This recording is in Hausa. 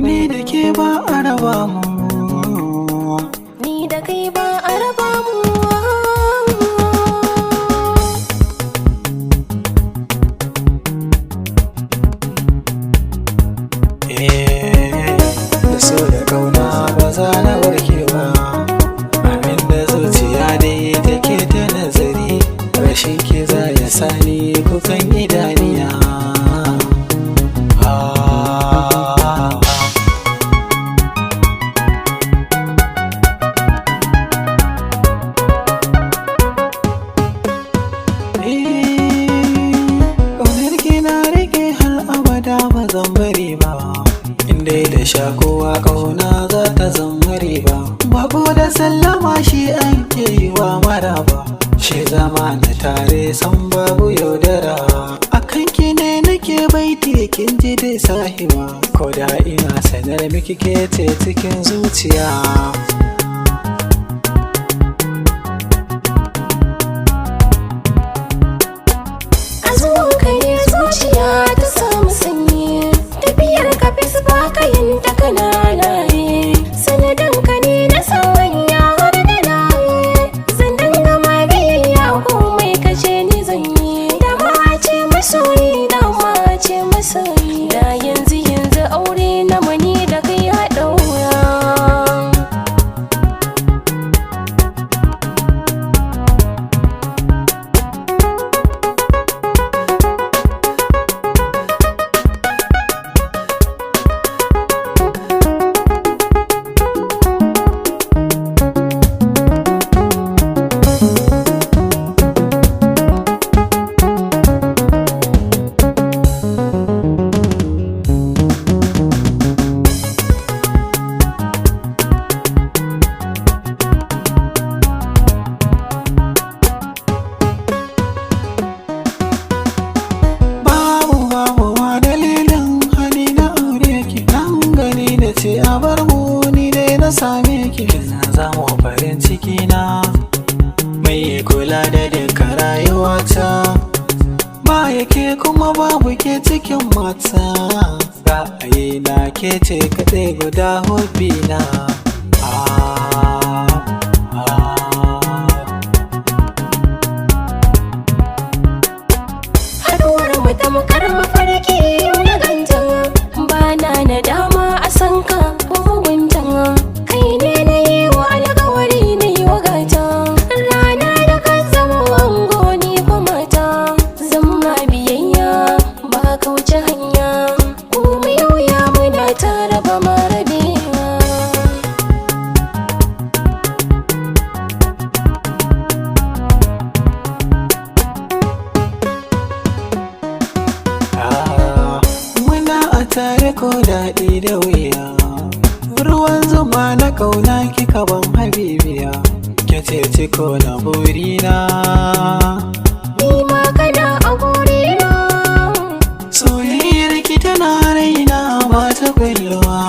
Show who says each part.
Speaker 1: Ni da ke ba a raba mu.
Speaker 2: Ni da kai ba a raba mu.
Speaker 1: Eh, da so da kauna ba za na warke ba. Abinda zuciya dai take ta nazari, rashin ke za ya sani kukan idaniya. Ah. Ƙaunar ki na rike har abada ba zan bari ba. Indai da shakowa ƙauna za ta zama riba. Bako da sallama shi an ke yi wa maraba. Shi zama na tare san babu yaudara. Akan ki ne nake baiti kin ji dai sahiba. Ko da ina sanar miki ke ce cikin zuciya.
Speaker 2: A zuwanka ne zuciya ta samu sanyi. Tafiyar ka fes ba ka yin ta kana laye. Sanadin ka ne na san hanya har da laye. Zan dinga ma biyayya komai kashe ni zan yi. Da ma ce masoyi da ma ce masoyi. Da yanzu yanzu aure na mani da kai ya ɗaura.
Speaker 1: Babu babu ma dalilin hali na aure ki nan gani da ce a bar mu ni dai na same ki kina zamo farin ciki na mai kula da duka rayuwata ba yake kuma babu ke cikin mata ra'ayi na ke ce kaɗai guda hobi na. Ah, ah.
Speaker 2: Haduwar mu tamkar mafarki na ganjan. Ba na nadama a san ka ko muguntan. Kai ne na yi wa alkawari na yi wa gata. Rana da ka zama ango ni ko mata. Zama biyayya ba kauce hanya. Komai wuya muna tare ba ma rabewa.
Speaker 1: Ah, muna a tare ko daɗi da wuya. Ruwan zuma na ƙauna kika ban habibiya. Ke ce ciko na burina.
Speaker 2: Ni ma kana a gurina.
Speaker 1: Soyayyar ki tana raina ba ta kulluwa.